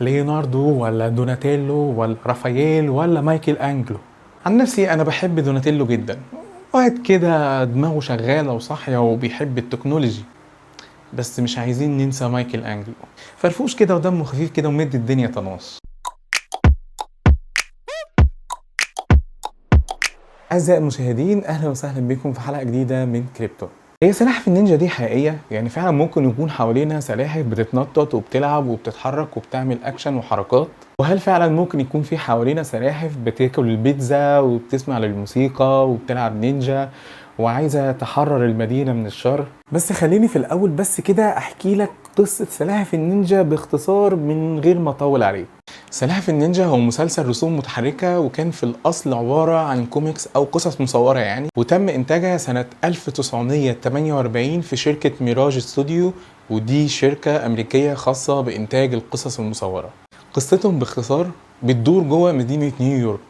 ليوناردو ولا دوناتيلو ولا رافائيل ولا مايكل أنجلو؟ عن نفسي أنا بحب دوناتيلو جدا، واحد كده دماغه شغالة وصاحية وبيحب ال technology، بس مش عايزين ننسى مايكل أنجلو، فرفوش كده ودمه خفيف كده ومدي الدنيا طناش. أعزائي المشاهدين، أهلا وسهلا بكم في حلقة جديدة من كريبتو. هي سلاحف النينجا دي حقيقية؟ يعني فعلا ممكن يكون حوالينا سلاحف بتتنطط وبتلعب وبتتحرك وبتعمل أكشن وحركات؟ وهل فعلا ممكن يكون في حوالينا سلاحف بتاكل البيتزا وبتسمع للموسيقى وبتلعب نينجا وعايزة تحرر المدينة من الشر؟ بس خليني في الأول بس كده أحكي لك قصة سلاحف النينجا باختصار من غير ما أطول عليك. سلاحف النينجا هو مسلسل رسوم متحركة، وكان في الأصل عبارة عن كوميكس أو قصص مصورة يعني، وتم إنتاجها سنة 1948 في شركة ميراج ستوديو، ودي شركة أمريكية خاصة بإنتاج القصص المصورة. قصتهم باختصار بتدور جوه مدينة نيويورك،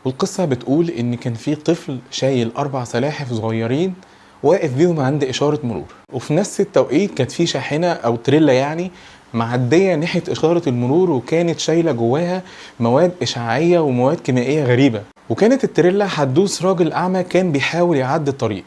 والقصة بتقول إن كان في طفل شايل 4 سلاحف صغيرين واقف بيهم عند إشارة مرور، وفي نفس التوقيت كانت في شاحنة أو تريلا يعني معدية ناحية إشارة المرور، وكانت شايلة جواها مواد إشعاعية ومواد كيميائية غريبة، وكانت التريلا هتدوس راجل أعمى كان بيحاول يعدي الطريق،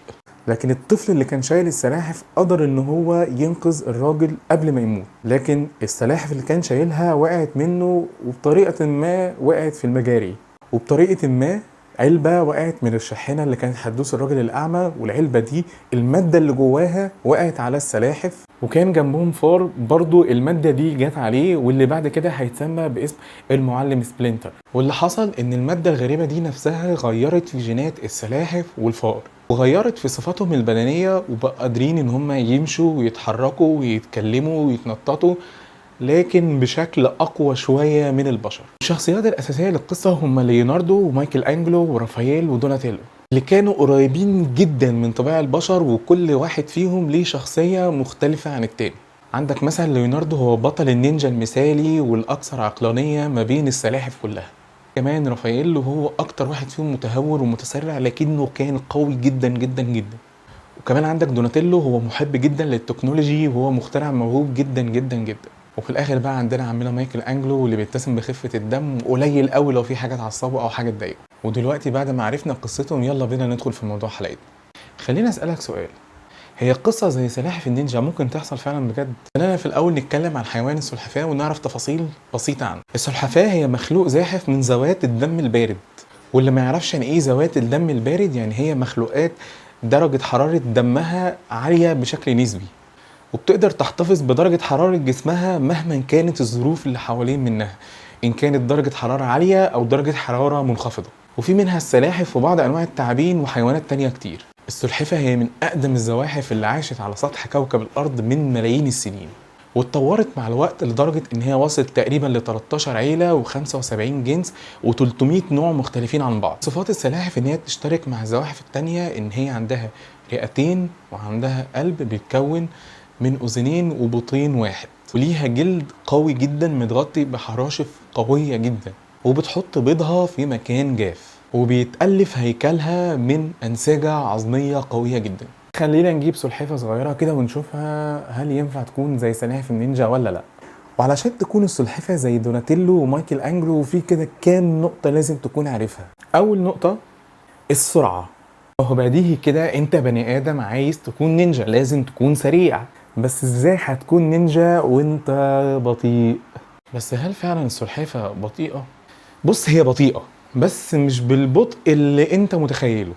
لكن الطفل اللي كان شايل السلاحف قدر إن هو ينقذ الراجل قبل ما يموت، لكن السلاحف اللي كان شايلها وقعت منه، وبطريقة ما وقعت في المجاري، وبطريقة ما علبة وقعت من الشاحنة اللي كانت هتدوس الراجل الأعمى، والعلبة دي المادة اللي جواها وقعت على السلاحف، وكان جنبهم فار برضو المادة دي جت عليه، واللي بعد كده هيتسمى باسم المعلم سبلنتر. واللي حصل إن المادة الغريبة دي نفسها غيرت في جينات السلاحف والفار، وغيرت في صفاتهم البدنية، وبقى قادرين إن هم يمشوا ويتحركوا ويتكلموا ويتنططوا، لكن بشكل أقوى شوية من البشر. الشخصيات الأساسية للقصة هم ليوناردو ومايكل أنجلو ورافائيل ودوناتيلو، اللي كانوا قريبين جدا من طبيعة البشر، وكل واحد فيهم ليه شخصية مختلفة عن التاني. عندك مثلا ليوناردو هو بطل النينجا المثالي والأكثر عقلانية ما بين السلاحف كلها. كمان رافائيل وهو أكتر واحد فيهم متهور ومتسرع، لكنه كان قوي جدا جدا جدا. وكمان عندك دوناتيلو هو محب جدا لل technology، وهو مخترع موهوب جدا جدا جدا. وفي الاخر بقى عندنا عمنا مايكل انجلو اللي بيتسم بخفة الدم، وقليل قوي لو في حاجة تعصبه او حاجة تضايقه. ودلوقتي بعد ما عرفنا قصتهم يلا بينا ندخل في موضوع حلقتنا. خلينا اسالك سؤال، هي قصة زي سلاحف النينجا ممكن تحصل فعلا بجد؟ خلينا في الاول نتكلم عن حيوان السلحفاة ونعرف تفاصيل بسيطة عنه. السلحفاة هي مخلوق زاحف من ذوات الدم البارد، واللي ما يعرفش يعني ايه ذوات الدم البارد، يعني هي مخلوقات درجه حرارة دمها عالية بشكل نسبي، وبتقدر تحتفظ بدرجة حرارة جسمها مهما كانت الظروف اللي حوالين منها، إن كانت درجة حرارة عالية أو درجة حرارة منخفضة. وفي منها السلاحف وبعض أنواع التعابين وحيوانات تانية كتير. السلحفاة هي من أقدم الزواحف اللي عاشت على سطح كوكب الأرض من ملايين السنين، واتطورت مع الوقت لدرجة إن هي وصلت تقريبا ل 13 عيلة و75 جنس و300 نوع مختلفين عن بعض. صفات السلاحف إن هي تشترك مع الزواحف التانية إن هي عندها رئتين وعندها قلب بيتكون من أذنين وبطين واحد، وليها جلد قوي جدا متغطي بحراشف قوية جدا، وبتحط بيضها في مكان جاف، وبيتألف هيكلها من أنسجة عظمية قوية جدا. خلينا نجيب سلحفاة صغيرة كده ونشوفها هل ينفع تكون زي سلاحف النينجا ولا لا. وعلشان تكون السلحفاة زي دوناتيلو ومايكل أنجلو في كده كام نقطة لازم تكون عارفها. أول نقطة السرعة. هو بديهي كده انت بني ادم عايز تكون نينجا لازم تكون سريع، بس ازاي هتكون نينجا وانت بطيء؟ بس هل فعلا السلحفاة بطيئة؟ بص هي بطيئة بس مش بالبطء اللي انت متخيله.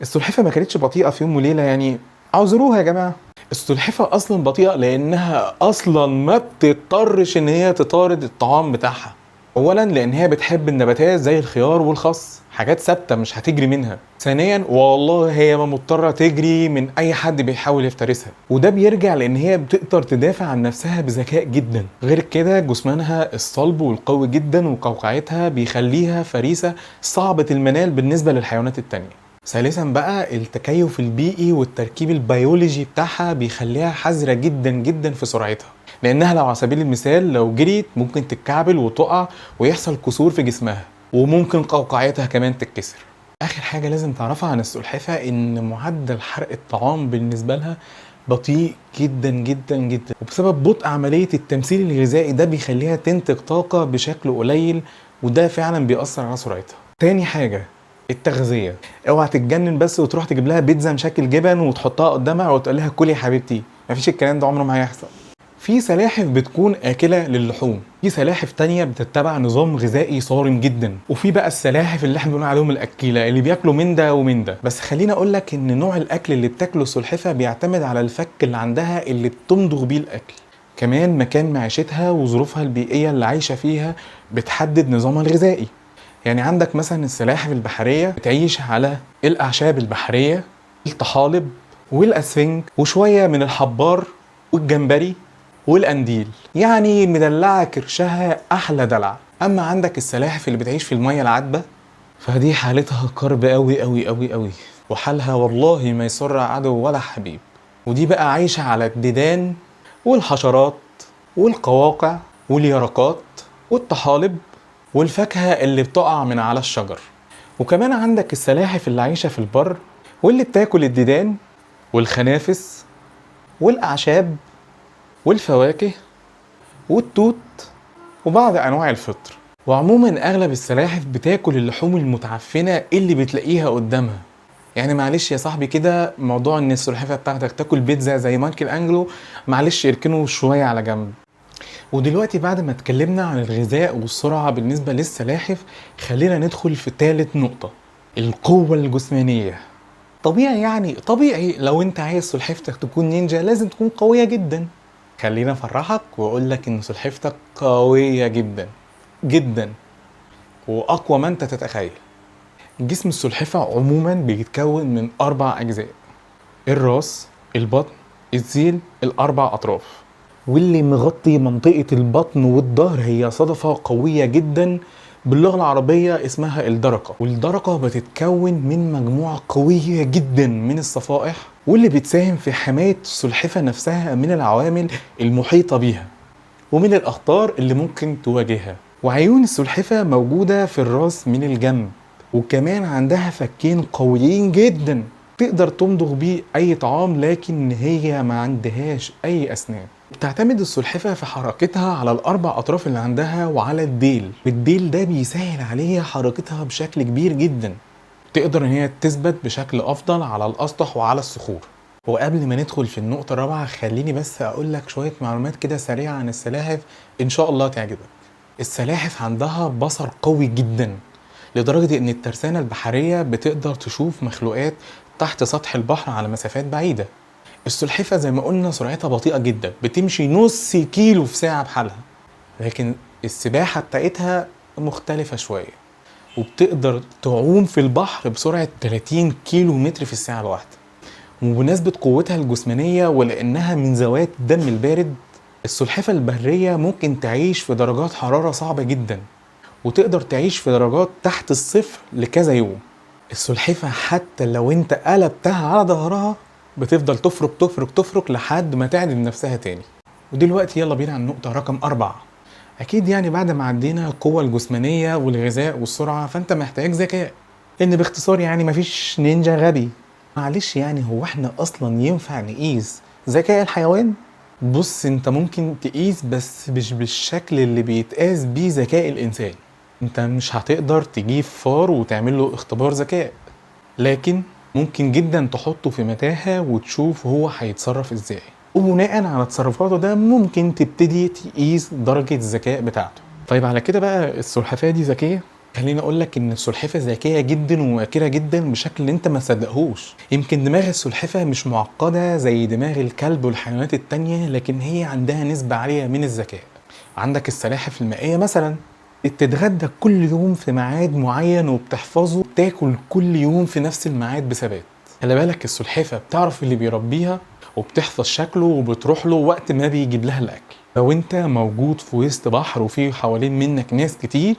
السلحفاة ما كانتش بطيئة في يوم وليلة، يعني اعذروها يا جماعة. السلحفاة اصلا بطيئة لانها اصلا ما بتضطرش ان هي تطارد الطعام بتاعها. اولا لان هي بتحب النباتات زي الخيار والخس، حاجات ثابتة مش هتجري منها. ثانيا والله هي ما مضطرة تجري من اي حد بيحاول يفترسها، وده بيرجع لان هي بتقدر تدافع عن نفسها بذكاء جدا. غير كده جسمانها الصلب والقوي جدا وقوقعتها بيخليها فريسة صعبة المنال بالنسبة للحيوانات التانية. ثالثا بقى التكيف البيئي والتركيب البيولوجي بتاعها بيخليها حذره جدا جدا في سرعتها، لانها لو على سبيل المثال لو جريت ممكن تتكعبل وتقع ويحصل كسور في جسمها، وممكن قوقعتها كمان تتكسر. اخر حاجة لازم تعرفها عن السلحفاة ان معدل حرق الطعام بالنسبة لها بطيء جدا جدا جدا، وبسبب بطء عملية التمثيل الغذائي ده بيخليها تنتج طاقة بشكل قليل، وده فعلا بيأثر على سرعتها. تاني حاجة التغذية، اوعى تتجنن بس وتروح تجيب لها بيتزا مشكل جبن وتحطها قدامها وتقول لها كلي يا حبيبتي، مفيش الكلام ده، عمره ما هيحصل. في سلاحف بتكون آكلة للحوم، في سلاحف تانية بتتبع نظام غذائي صارم جدا، وفي بقى السلاحف اللي احنا بنقول عليهم الأكيلة اللي بياكلوا من ده ومن ده. بس خليني اقول لك ان نوع الاكل اللي بتاكله السلحفة بيعتمد على الفك اللي عندها اللي بتمضغ بيه الاكل، كمان مكان معيشتها وظروفها البيئية اللي عايشة فيها بتحدد نظامها الغذائي. يعني عندك مثلا السلاحف البحرية بتعيش على الأعشاب البحرية، الطحالب والأسفنج وشوية من الحبار والجمبري والقنديل، يعني مدلعة كرشها أحلى دلع. أما عندك السلاحف اللي بتعيش في المية العذبة فدي حالتها كرب قوي قوي قوي قوي، وحالها والله ما يسر عدو ولا حبيب. ودي بقى عايشة على الديدان والحشرات والقواقع واليرقات والطحالب والفاكهة اللي بتقع من على الشجر. وكمان عندك السلاحف اللي عايشة في البر واللي بتاكل الديدان والخنافس والأعشاب والفواكه والتوت وبعض أنواع الفطر. وعموما أغلب السلاحف بتاكل اللحوم المتعفنة اللي بتلاقيها قدامها. يعني معلش يا صاحبي كده، موضوع ان السلحفاة بتاعتك تاكل بيتزا زي مايكل أنجلو معلش اركنه شوية على جنب. ودلوقتي بعد ما اتكلمنا عن الغذاء والسرعة بالنسبة للسلاحف، خلينا ندخل في ثالث نقطة، القوة الجسمانية. طبيعي يعني طبيعي لو انت عايز سلحفتك تكون نينجا لازم تكون قوية جدا. خلينا افرحك واقول لك ان سلحفتك قوية جدا جدا واقوى ما انت تتخيل. جسم السلحفة عموما بيتكون من 4 أجزاء: الراس، البطن، الذيل، ال4 أطراف. واللي مغطي منطقة البطن والظهر هي صدفة قوية جدا باللغة العربية اسمها الدرقة. والدرقة بتتكون من مجموعة قوية جدا من الصفائح، واللي بتساهم في حماية السلحفة نفسها من العوامل المحيطة بيها ومن الأخطار اللي ممكن تواجهها. وعيون السلحفة موجودة في الراس من الجنب، وكمان عندها فكين قويين جدا تقدر تمضغ بيه أي طعام، لكن هي ما عندهاش أي أسنان. بتعتمد السلحفة في حركتها على ال4 أطراف اللي عندها وعلى الديل، والديل ده بيسهل عليها حركتها بشكل كبير جدا، تقدر إن هي تثبت بشكل أفضل على الأسطح وعلى الصخور. وقبل ما ندخل في النقطة الرابعة خليني بس أقول لك شوية معلومات كده سريعة عن السلاحف إن شاء الله تعجبك. السلاحف عندها بصر قوي جدا لدرجة إن الترسانة البحرية بتقدر تشوف مخلوقات تحت سطح البحر على مسافات بعيدة. السلحفة زي ما قلنا سرعتها بطيئة جدا، بتمشي نص كيلو في ساعة بحالها، لكن السباحة بتاعتها مختلفة شوية، وبتقدر تعوم في البحر بسرعة 30 كيلو متر في الساعة الواحدة. وبمناسبة قوتها الجسمانية ولأنها من ذوات الدم البارد، السلحفة البرية ممكن تعيش في درجات حرارة صعبة جدا، وتقدر تعيش في درجات تحت الصفر لكذا يوم. السلحفة حتى لو انت قلبتها على ظهرها بتفضل تفرك تفرك تفرك لحد ما تعدل نفسها تاني. ودلوقتي يلا بينا على النقطة رقم 4. أكيد يعني بعد ما عدينا القوة الجسمانية والغذاء والسرعة فأنت محتاج ذكاء، لأن باختصار يعني مفيش نينجا غبي. معلش يعني هو احنا أصلا ينفع نقيس ذكاء الحيوان؟ بص انت ممكن تقيس بس مش بالشكل اللي بيتقاس بيه ذكاء الإنسان. انت مش هتقدر تجيب فار وتعمل له اختبار ذكاء، لكن ممكن جدا تحطه في متاهة وتشوف هو هيتصرف ازاي، وبناء على تصرفاته ده ممكن تبتدي تقيس درجة الذكاء بتاعته. طيب على كده بقى السلحفاة دي ذكية؟ خليني اقول لك ان السلحفاة ذكية جدا وماكرة جدا بشكل انت ما تصدقهوش. يمكن دماغ السلحفاة مش معقدة زي دماغ الكلب والحيوانات التانية، لكن هي عندها نسبة عالية من الذكاء. عندك السلاحف المائية مثلا بتتغدى كل يوم في ميعاد معين وبتحفظه، بتاكل كل يوم في نفس الميعاد بثبات. خلي بالك السلحفاة بتعرف اللي بيربيها وبتحفظ شكله وبتروح له وقت ما بيجيب لها الاكل. لو انت موجود في وسط بحر وفي حوالين منك ناس كتير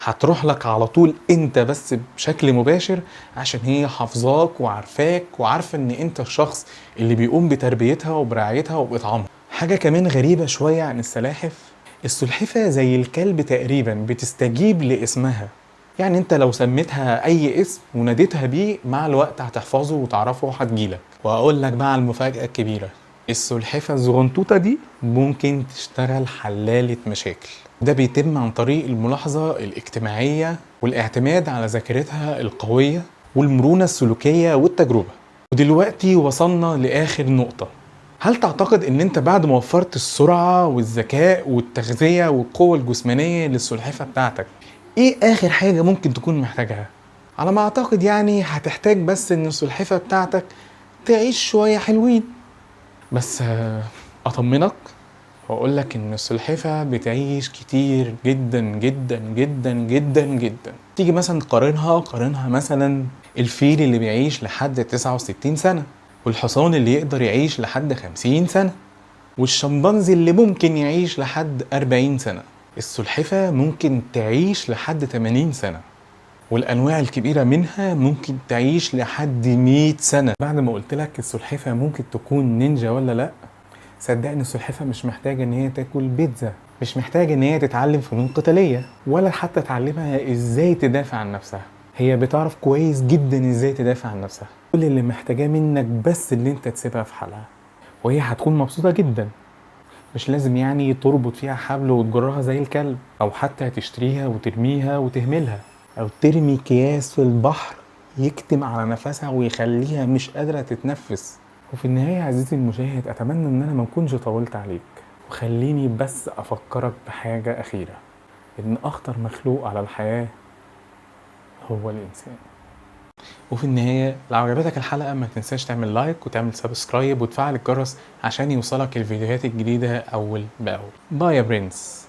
هتروح لك على طول انت بس بشكل مباشر، عشان هي حافظاك وعارفاك وعارفه ان انت الشخص اللي بيقوم بتربيتها وبرعايتها وباطعامها. حاجه كمان غريبه شويه عن السلاحف، السلحفة زي الكلب تقريبا بتستجيب لاسمها. يعني انت لو سميتها اي اسم وناديتها بيه مع الوقت هتحفظه وتعرفه وهتجيلك. واقول لك بقى على المفاجأة الكبيرة، السلحفة الزغنطوطة دي ممكن تشتغل حلالة مشاكل. ده بيتم عن طريق الملاحظة الاجتماعية والاعتماد على ذاكرتها القوية والمرونة السلوكية والتجربة. ودلوقتي وصلنا لآخر نقطة. هل تعتقد ان انت بعد ما وفرت السرعة والذكاء والتغذية والقوة الجسمانية للسلحفة بتاعتك، ايه اخر حاجة ممكن تكون محتاجها؟ على ما اعتقد يعني هتحتاج بس ان السلحفة بتاعتك تعيش شوية حلوين. بس اطمنك واقول لك ان السلحفة بتعيش كتير جدا جدا جدا جدا جدا. تيجي مثلا تقارنها، قارنها مثلا الفيل اللي بيعيش لحد 69 سنة، والحصان اللي يقدر يعيش لحد 50 سنة، والشمبانزي اللي ممكن يعيش لحد 40 سنة. السلحفة ممكن تعيش لحد 80 سنة، والأنواع الكبيرة منها ممكن تعيش لحد 100 سنة. بعد ما قلت لك السلحفة ممكن تكون نينجا ولا لأ، صدقني السلحفة مش محتاجة إن هي تاكل بيتزا، مش محتاجة إن هي تتعلم فنون قتالية، ولا حتى تعلمها إزاي تدافع عن نفسها. هي بتعرف كويس جدا إزاي تدافع عن نفسها. كل اللي محتاجاه منك بس إن أنت تسيبها في حالها، وهي هتكون مبسوطة جدا. مش لازم يعني تربط فيها حبل وتجرها زي الكلب، أو حتى تشتريها وترميها وتهملها، أو ترمي أكياس في البحر يكتم على نفسها ويخليها مش قادرة تتنفس. وفي النهاية عزيزي المشاهد، أتمنى إن أنا ما أكونش طولت عليك، وخليني بس أفكرك بحاجة أخيرة، إن أخطر مخلوق على الحياة هو الإنسان. وفي النهاية لو عجبتك الحلقة ما تنساش تعمل like وتعمل subscribe وتفعل الجرس عشان يوصلك الفيديوهات الجديدة أول بأول. bye يا برنس.